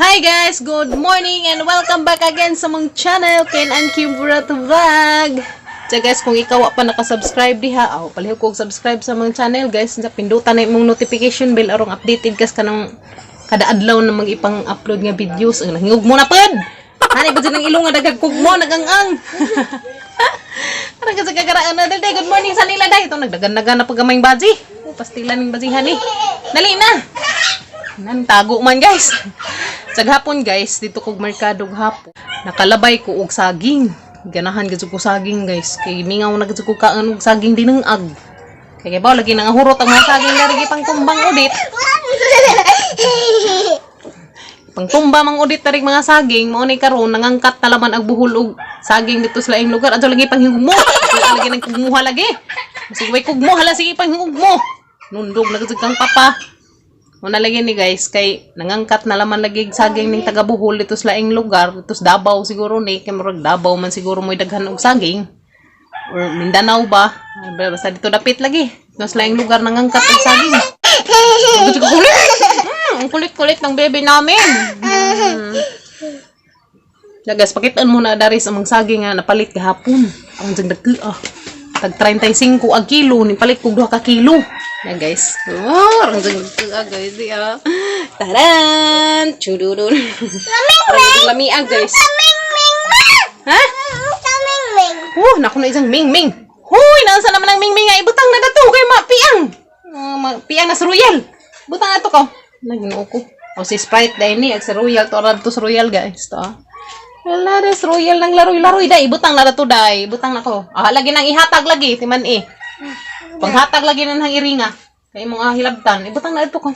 Hi guys! Good morning and welcome back again sa mong channel, Ken and Kim Burato Vlog! So guys, kung ikaw wa pa nakasubscribe diha, aw, palihog kog subscribe sa mong channel guys. Sa pindutan na imong notification bell arong updated kas kanang kada adlaw na mag ipang upload nga videos. Ang nahingog mo na pod! Hani ba dyan ang ilong nga dagag kog mo, nagangang! Parang kasi kakaraan na dali. Good morning sa nila dahil. Ito, nagdagan-dagan na pagkamayng baji. Oh, pastilan ng bajihan eh. Dali na! Nan tago man guys. Sa hapon guys, dito kog merkado hapon. Nakalabay ko og saging. Ganahan gid ko saging guys. Kay mingaw na gid ko kaan og saging dinengag. Kay kay lagi nang hurot ang mga saging dari pang tumbang udit. Pangtumba mang udit tarig mga saging, mao ni karon nangangkat na laman ang buhol og saging dito sa laing lugar. Adto lagi panghigugmo. Adto lagi nang kugmuha lagi. Sige way kugmo, hala sige panghigugmo. Nundog na gud kang papa. Muna lagi ni guys kay nangangkat na laman lagi saging ning taga Bohol dito sa laing lugar, dito sa Davao siguro ni kay murag Davao man siguro mo'y daghan og saging or Mindanao ba. Ay, basta dito dapit lagi. Dito sa laing lugar nangangkat og saging. Ang kulit. Ang kulit-kulit ng bebe namin. Ya guys, pakitaan mo na dari sa mga saging nga napalit gahapon. Ang jang dagko ah. Tag 35 ang kilo, ni palit kog 2 ka kilo. Yan guys. Oh, ang jang dagko ah guys. Di ah. Taran! Chududun. Parang lami ah guys. Ha? Oh, naku na isang ming ming. Huy, nasa naman ang ming ming nga ibutang na dato kay mapiang. Mapiang na sa Royal. Butang na to ko. Naginoo ko. O si Sprite dahil ni, ag sa Royal to ra to sa Royal guys to. Ah. Wala des Royal nang laroy-laroy dai, ibutang na dato dai, ibutang na ko. Ah, lagi nang ihatag lagi timan eh. Panghatag lagi nang iringa. Kay imong hilabtan, ibutang na ito ko.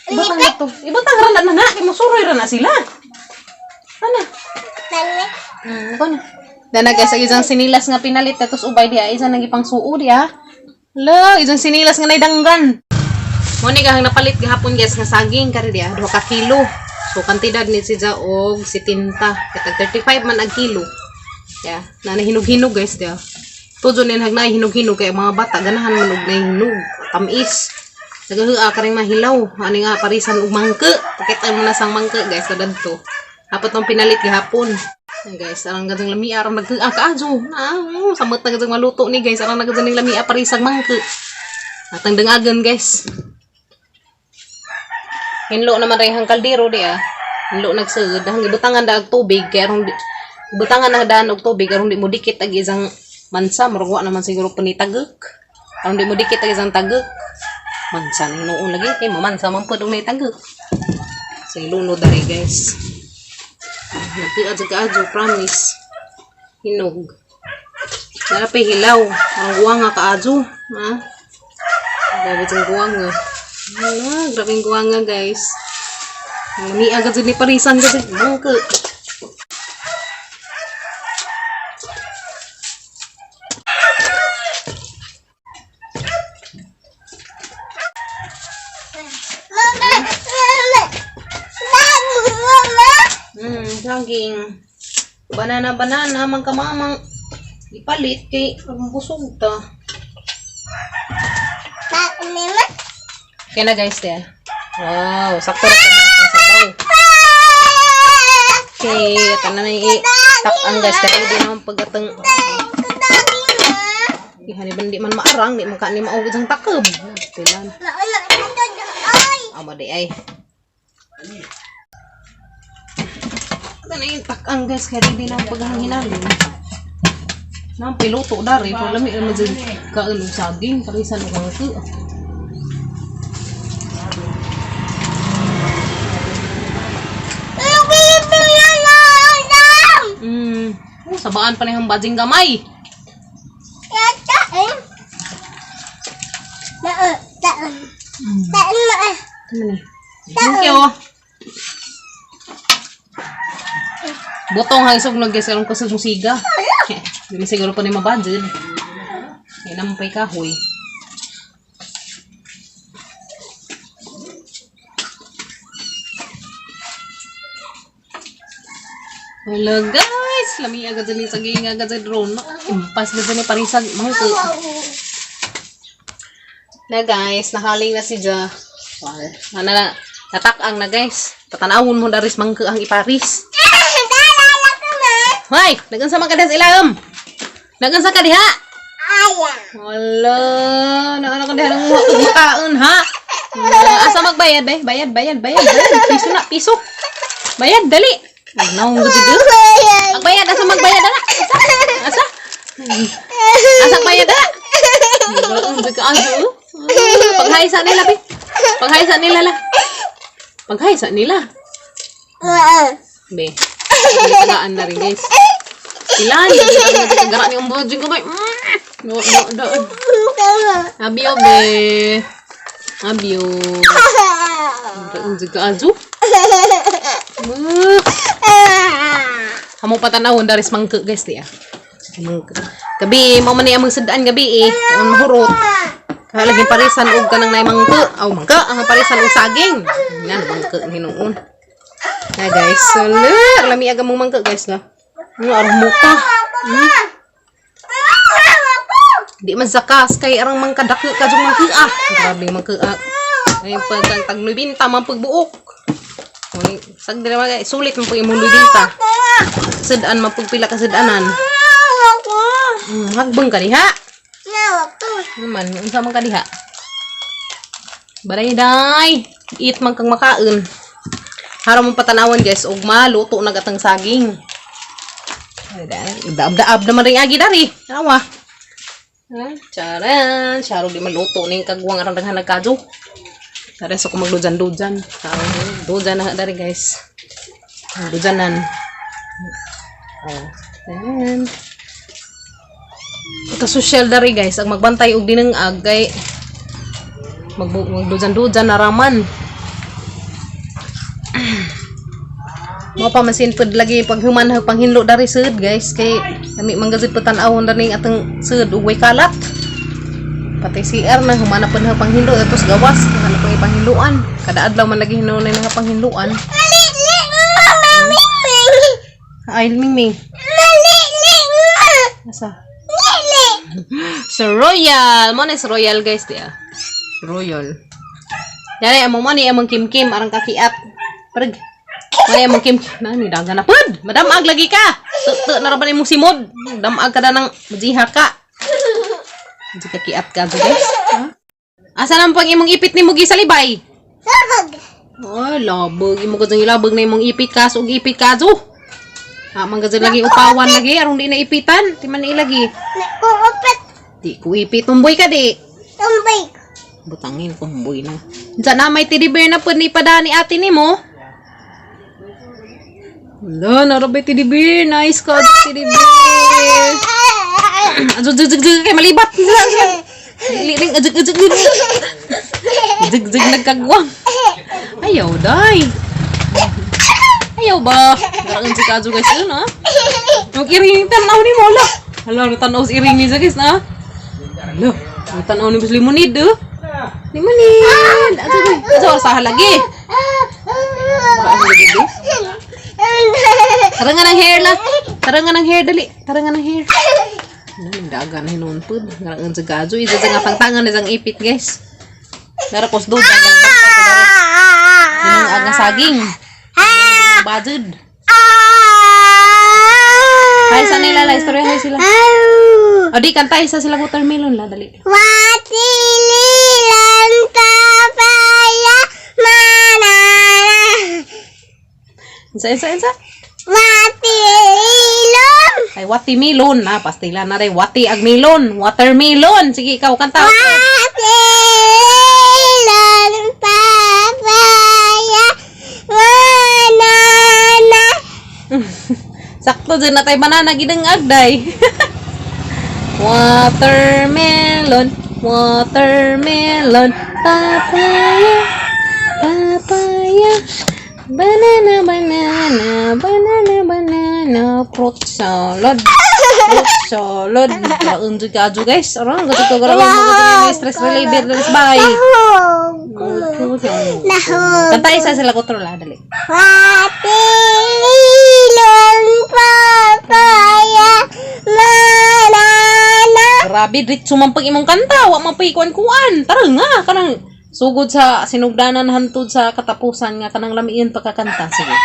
Ibutang na to. Ibutang ra na na, kay mosuroy ra na sila. Ana. Ako na. Dana guys, ang isang sinilas nga pinalit tapos ubay diha, isa nang ipang suo diha. Hala, isang sinilas nga naidanggan. Mo ni gahang napalit gahapon guys nga saging kari diha, 2 ka kilo. So kantidad ni siya og 70, katag 35 man ang kilo. Ya, na hinog-hinog guys diha. Tudyo ni hag na hinog-hinog kay ang mga bata ganahan man og nahinog, tamis. Nagahua karing mahilaw, ani nga parisan og mangke. Pakita mo na sang mangke guys sa dadto. Hapot ang pinalit gahapon. Ay, guys, arang gadzang lami arang nagtua kaadyo. Na, oh, samot na gadzang maluto ni guys, arang nagadzang ning lami parisang mangke. Atang dangagan guys. Hinlo naman rin ang kaldero di ah. Hinlo nagsugod hang ibutangan da og tubig kay arong di, ibutangan na daan og tubig arong di mo dikit ag isang mansa murag wa naman siguro pa ni tagok. Arong di mo dikit ag isang tagok. Mansa ning noon lagi kay mamansa man pud og nay tagok. Sa ilunod dali guys. Nagtuad sa kaadyo, promise. Hinog. Narapi hilaw. Ang guwanga kaadyo. Ha? Grabe itong guwanga. Ala, grabe yung guwanga guys. Ang lami agad ni parisan kasi. Bangke. Saging. Banana, banana, mang kamamang. Ipalit kay ang busog ta. Okay na guys, ya. Wow, sakto ra pa ang sabaw. Okay, tanan na i-tak ang guys kay di naman pagkatang Ihani ba di man maarang, di man ka ni maugid ang takob. Pilan. Amo di ay. Tanan i-tak ang guys kay di naman paghanginalon. Nang piluto dari, kung lami naman dyan kaon og saging, parisan og mangko. Oh, sabaan pa niyang bajing gamay. Ano ni? Thank you. Butong hang isog guys, aron kusog mo siga. Di siguro pa ni mabudget. Kaya naman pa'y kahoy. Hello guys! Lami agad ni saging agad sa drone. Impas na ni parisag mangko. Na guys, nakaling na si Ja. Well, na Natakang na, guys. Patanawon mo daris mangke ang iparis. Hoy, nagunsa man ka diha sa ilahom? Nagunsa ka diha? Wala, naana ka diha nanguha kog makaon ha? Wala, asa magbayad be? Bayad, bayad, bayad, bayad. Piso na, piso. Bayad, dali. Naong gud dito. Magbayad, asa magbayad ana? Asa? Asa? Asa bayad ana? Ang ka aso. Paghay sa nila be. Paghay sa nila la. Paghay sa nila. Be. Tagaan na rin, guys. Ilan? Gara ni ang budget ko bay. No, no, no. Abio be. Abio. Ang ka aso. Hamo patanawon daris mangke, guys, di ah. Mangke. Gabi mo man ni among sudaan gabi eh. Ang mahurot. Kaya lagi parisan og kanang nay mangke. Aw, mangke ang parisan og saging. Yan mangke hinuon. Na, guys. So, lami aga mong mangke, guys, la. Ano arang muka. Di man zakas kay arang mangkadako ka jung mangke ah. Grabe mangke ah. Ay pag tag 90 man pagbuok. Uy, sag dili man sulit man pag imong 90. Sudan man pag pila ka sudanan. Hagbang ka diha. Ano man, unsa man ka diha? Baray day. Eat man kang makaon. Haro mong patanawan, guys, og maluto na gatang saging. Daab-daab naman rin agi dari. Tanawa. Ha? Charan. Charo di maluto ning kagwang arang daghan nagkadyo. Dari sa ko magdujan-dujan. Charo, dujan na dari, guys. Dujanan. Oh. Ayan. Ito social dari, guys, ang magbantay og dinengag kay magdujan-dujan na raman. Mo pa masin pud lagi pag human panghinlo dari sud, guys, kay kami manggazid pa tan-awon dari atong sud ug way kalat. Patay CR na humana pud na panghinlo atos gawas na pang ipanghinloan. Kada adlaw man lagi hinunay na panghinloan. Ay, Mingming. Asa? So royal, mo na is royal, guys, di ah. Royal. Dali amo mo ni among kimkim arang kakiat. Parag. Mo ni among kimkim. Na ni dagan na pud. Madamag lagi ka. Tu na ra ba nimong simod? Damag ka da nang majiha ka. Di kakiat ka guys. Ha? Asa nang pang imong ipit nimo gisalibay? Oh, labog imo ka ilabog na imong ipit kas ug ipit ka jo. Ah, manggazin lagi upawan lagi arong di na ipitan. Ti man ilagi. Di ko ipit, tumboy ka di. Butangin kumboy na. Unsa na may teddy bear na pud ni padani ate nimo? Wala, narabay teddy bear. Nice ka, teddy bear. Ajug, jug, jug, jug, kay malibat. Liling, ajug, ajug, ajug. Jug, jug, nagkagwang. Ayaw, day. Ayaw ba? Garang si Kajo, guys, yun, ha? Mag-iring tanaw ni mo, hala. Hala, tanaw sa iring ni guys, na. Hala, tanaw ni Boss Limonid, oh. Limonid! Ato, ato, sa lagi. Tara nga ng hair la. Tara nga ng hair, dali. Tara nga ng hair. Ano, daga na hinuon po. Garang sa gajo. Isa sa nga tangtangan na isang ipit, guys. Dara kos do. Ang aga saging. Budget. Hi sa nila la. Istorya hi sila. O di, kanta isa sila watermelon la. Dali. Watililan papaya manana. Insa, insa, insa? Watililon. Ay, watermelon. Na, pastila na rin. Wati ag melon. Watermelon. Sige, ikaw, kanta. Watililon papaya manana. Sakto dyan na tayo banana gidang agday. Watermelon, watermelon, papaya, papaya, banana, banana, banana, banana, fruit salad, fruit salad. Kaon jud ka guys. Aron gusto ko garaw mo ko stress reliever guys. Bye. Lahog. Lahog. Kanta isa sila ko trola dali. Watililon papaya manana. Grabe, diretso man pag imong kanta, wa man pag kuan-kuan. Tara nga, kanang Sugod sa sinugdanan hantod sa katapusan nga kanang lamiin pagkakanta. Sige.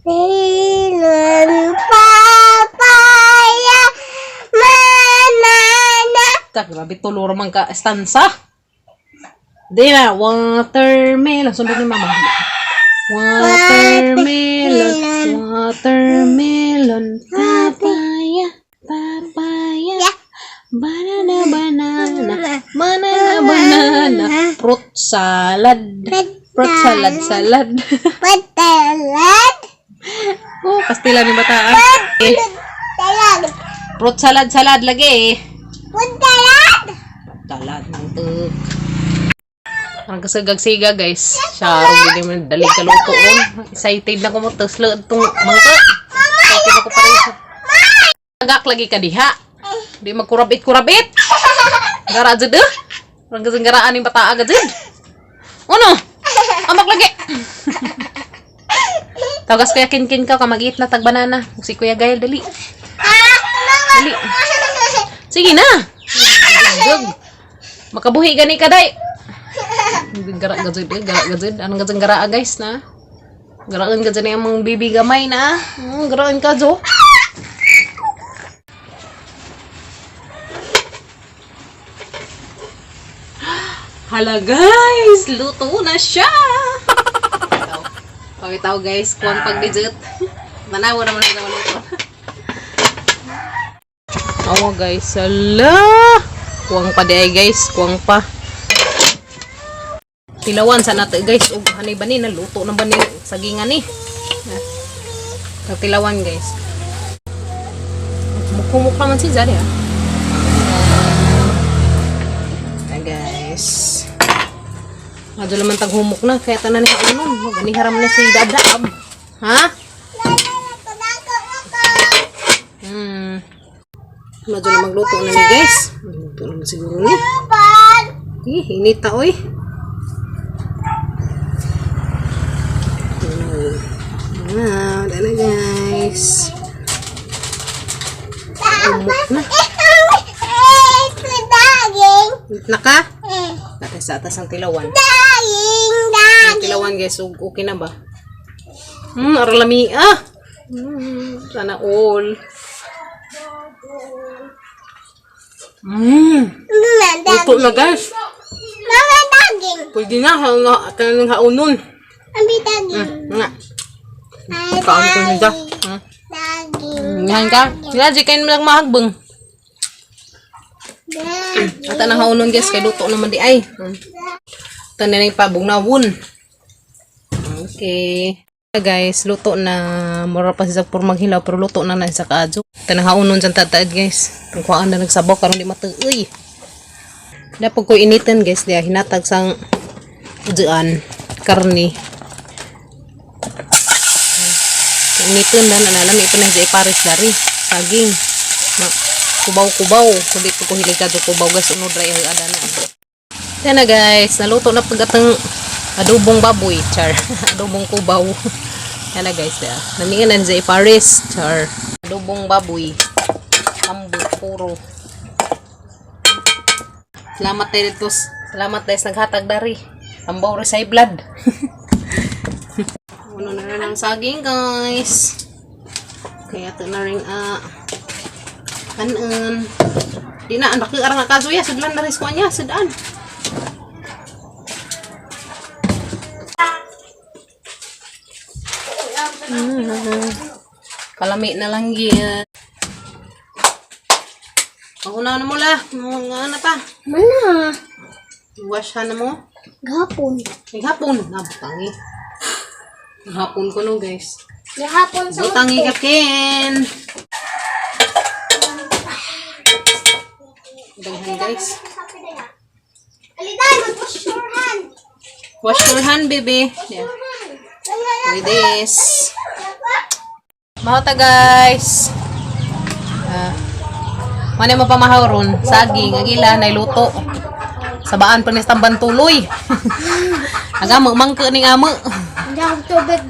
Watermelon, papaya, banana. Ta, grabe tulo ra man ka stanza. Di na, watermelon. Sundot ni mama. Watermelon, watermelon, papaya, papaya, banana, banana, banana, banana, fruit salad, fruit salad, salad. Patalat. Oh, pastila ni bata. Ah. Eh, Talag. fruit salad, salad lagi eh. Patalat. Salad ng tuk. Parang kasagag-siga guys. Siya, hindi mo dali kaluto. Oh. Excited na ko mo. Tapos itong mangka. Excited ako pa rin. Agak lagi ka diha. Di magkurabit-kurabit. Gara jud eh. Parang kasanggaraan yung bata agad jud. Ano? Amak lagi. Tagas kuya kinkin ka mag-eat na tag banana. Si Kuya Gael dali. Dali. Sige na. Gug. Makabuhi gani ka day. Gara gajud eh, gara gajud. Anong gajud gara guys na? Garaan gajud na yung mga bibi gamay na. Garaan ka jo. Hala guys, luto na siya. Okay tao guys, kuwang pag dessert. Manawa naman sa maluto. Awa guys, hala. Kuwang pa di ay guys, kuwang pa. Tilawan sa nato guys, ug hanay bani na luto na bani sagingan ni. Ah. Tilawan guys. Mukumuk naman si Zari ah. Ay guys. Medyo naman taghumok na kaya tanan ni haunon. Gani haram na si Daab. Ha? Medyo na magluto na ni guys. Magluto naman siguro ni. Eh, inita oy. Wow, dala guys. Umok na. Naka? Natin sa atas ang tilawan. Ang tilawan guys, okay na ba? Aralami ah. Sana all. Luto na guys. Mama daging. Pwede na, kanang haunon. Abi daging. Nga, Ay, kaon ko nila. Daging. Ngahan ka? Sila, di kayo lang mahagbang. Daging. At ang haunon guys, kay luto naman di ay. Ito na yung pabugnawon. Okay. Guys, luto na. Mura pa siya puro maghilaw, pero luto na na sa kaadyo. Ito na haunon dyan tataad guys. Ang kuhaan na nagsabaw, karon di matuoy. Dapat ko initan guys, diya hinatag sang uduan, karni. Initan na nanalami ito na siya ipares dari. Saging. Na, kubaw-kubaw. Kundi ko hilig ka kubaw guys, unod ra yung adana. Yan na guys, naluto na pag atang adobong baboy, char. Adobong kubaw. Yan na guys, ya. Namian na siya ipares, char. Adobong baboy. Ambot, puro. Salamat tayo dito. Salamat tayo sa naghatag dari. Ambaw rin sa blood. Uno na rin ang saging, guys. Kaya ito na rin, kanon. Di na, anak arang nakaso ya, sudlan na rin sa niya, sudan. Kalami na lang yan. Ako na mo la. Mga na ta. Mana? Wash na mo. Gahapon. Ay, hapon. Nabutangi. Hapon ko no, guys. Gahapon sa Butangi ka, Ken. Daghan, guys. Aliday, mag-wash your hand. Wash your hand, baby. Yeah. With this. Mahota, guys. Ah. Mano mo pamahaw ron? Saging, agila, nailuto. Sabaan pa ni tamban tuloy. Agamo, mangke ning amo. Hindi ako tubig.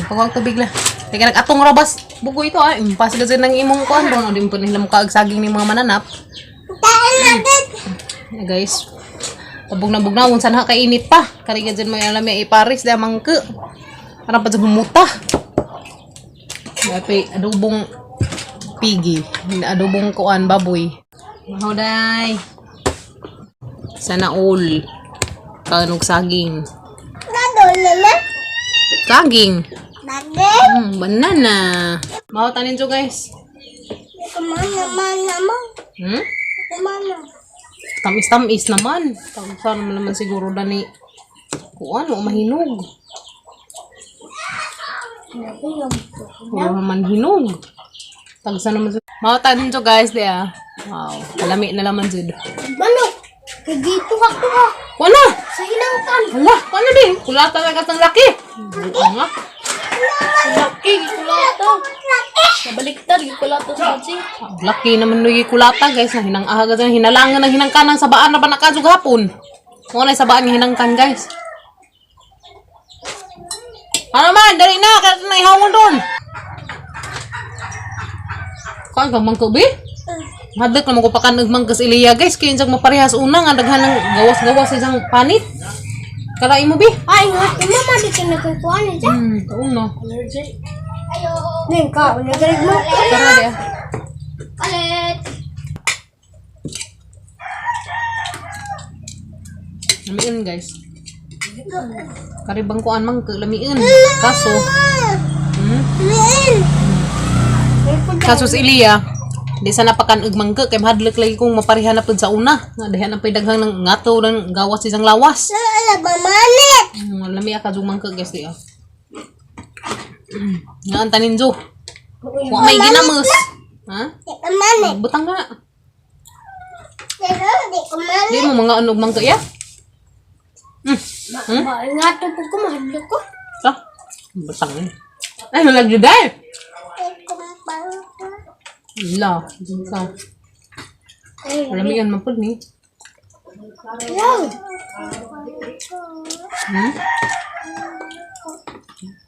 Pagwag tubig la. Teka, nag-atong rabas. Bugoy ito ah. Impas kasi ng imong kuan ron. O di mo pa nila mukha og saging ni mga mananap. Taan na din. Ya, guys. Tabog na bugnawon sana kay init pa. Kariga dyan may alam may iparis di mangke. Arang pa dyan humuta. May adobong pigi. Adobong kuan baboy. Mahoday. Sana all. Kanog saging. Nado lala. Saging. Bagay. Banana. Mao tanin jo, guys. Kumana mana mo. Kumana. Tamis-tamis naman. Tagsa naman naman siguro dani. Kuan o mahinog. Puro naman hinog. Tagsa naman. Mao tanin jo, guys, di ah. Wow, kalami na laman jud. Manok. Kay dito ka ko ha. Kuan na. Sa hinangkan. Hala, kuan na din. Kulata na kasang laki. Buang ah. Laki, gikulata. Nabaliktad, gikulata sa batsi. Ang laki naman nuy kulata, guys, na hinang ahaga na hinalangan ng hinangkan ng sabaan na ba nakasug hapon. Mo na sabaan nga hinangkan, guys. Ano man, dali na kaya na ihawon doon. Kuan ka mangko bi? Hadlok naman ko pakan og mangkas Iliya, guys, kay insag maparehas una nga daghan ng gawas-gawas isang panit. Kalain mo bi? Ay, nga mama dito nagkukuha niya. Taon no. Allergy. Ayo. Ning ka, nagarig mo. Tara di ah. Kalit. Lamiin, guys. Karibang kuan mangko lamiin. Kaso, Liin. Kaso si Iliya, di sana pakan og mangga kay mahadlok lagi kung mapareha na pud sa una. Nga diha na pay daghang ng ngato ng gawas isang lawas. Ala ba manit? Lami ka jug mangga, guys, di ah. Nga ang tanin jo. Wa may ginamos. Ha? Di ka manit. Butang na. Pero di ka manit. Di mo mga ano og mangga ya? Ba, nga to po ko mahadlok ko. Sa? Butang ni. Ay, wala jud ay. Di ko mapangka. La, dun ka. Lamian man pud ni. Wow.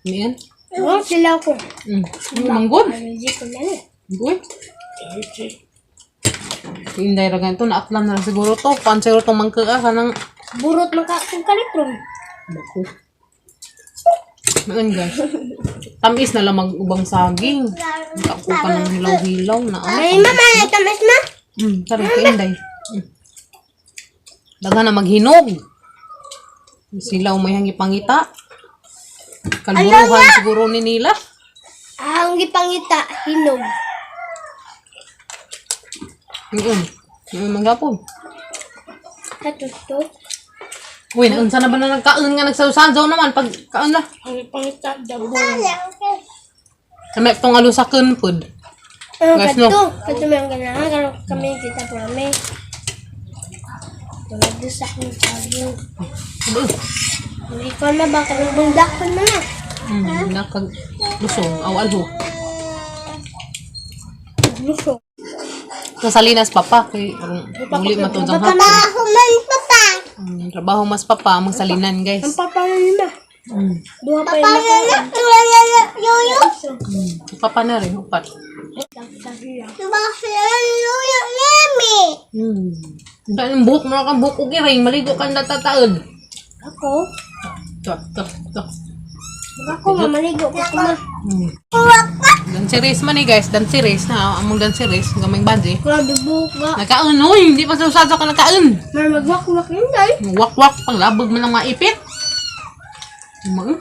Lamian. Wow, sila ko. Manggod. Allergy ko na ni. Uy. Inday ra ganito, naatlam na lang siguro to. Kuan siguro tong mangka ah, kanang Burot man ka kung kalitron. Bako. Noon, guys. Tamis na lang mag-ubang saging. Ako ka ng hilaw-hilaw na. Ah. Ay, mama, nagtamis na. Tara, kay Inday. Daghan na maghinog. Sila may hangi pangita. Kalburuhan siguro ni nila. Ang gipangita, hinog. Yun. Yun, manggapon. Katuto. Uy, naunsa na ba na nagkaon nga nagsawsaw naman pag kaon na. Ang gipangita, dabo. May itong alusakan pod. Ano Guys, no. kato? Kato may ang ganahan. Karon kami kita po kami. Tulad doon sa akong saging. Aba, Hindi ko na ba? Kami bundak ko na na. Nakag lusong aw alho. Luso. Sa Salinas papa kay aron muli matudang hapon. Trabaho man papa. Trabaho mas papa ang salinan, guys. Ang papa na. Duha pa Papa yun. na yoyo. Papa na rin upat. Yoyo lemi. Ang buhok mo kang buhok og iring maligo ka na tataod. Ako? To to to. Ako mamaligo ko kuma. Danceres man eh, guys, danceres na among danceres gamay badge. Grabe buhok ba? Nagkaon oy, hindi pa sa ka nagkaon. Mar magwak-wak yun dahil. Wak-wak pang labog man ang maipit. Mga.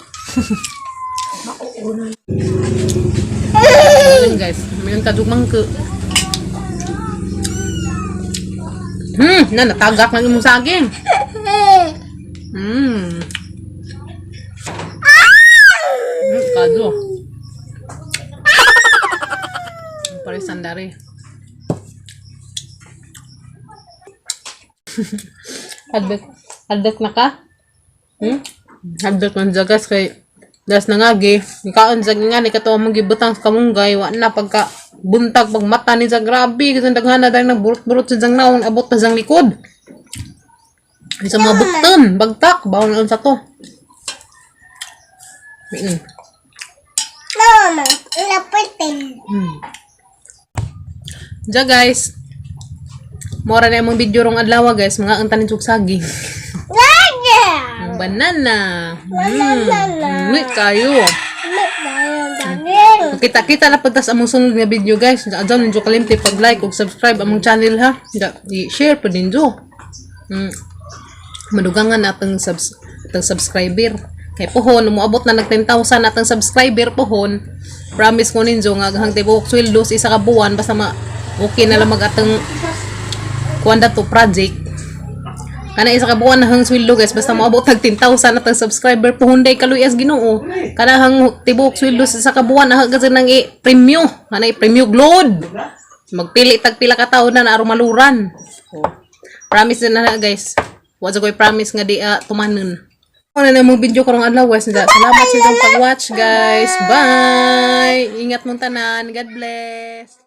Ayun, guys, mayroon ka mangke. Na natagak ng imong saging. Kado. Pare sandari. Hadlok, hadlok na ka? Hadlok man jagas kay das na ngagi. Nikaon sa nga ni katuwa mong gibutang sa kamunggay wa na pagka buntag pag mata ni sa grabe kasi daghan na dahil nagburot-burot sa jang naon abot na sang likod. Sa mga bukton, bagtak, bawon na sa to. Mama, lapitin. Ja, guys. Mora na imong video rong adlaw, guys, mga ang tanin saging. Ang banana. Kayo. Kita-kita na pagtas among sunod nga video, guys. Adyaw ninyo kalimti pag-like ug subscribe among channel ha. I-share pa ninyo. Madugangan atong atong subscriber. Kay pohon moabot na nag 10,000 atong subscriber pohon. Promise ko ninyo nga aghang tibuok sweldo sa isa ka buwan basta ma okay na lang mag atong kuan to project. Kana isa ka buwan na hang sweldo, guys, basta moabot tag 10,000 atong subscriber pohon day kaluyas Ginoo. Kana hang tibuok sweldo sa isa ka buwan na kasi nang i-premyo. Kana i-premyo glod. Magpili tag pila ka taon na aron maluran. Oh. Promise na na, guys. Wa ko'y promise nga di tumanon. Ano na mong video karong adlaw, guys. Salamat sa inyong pag-watch, guys. Bye. Ingat mong tanan. God bless.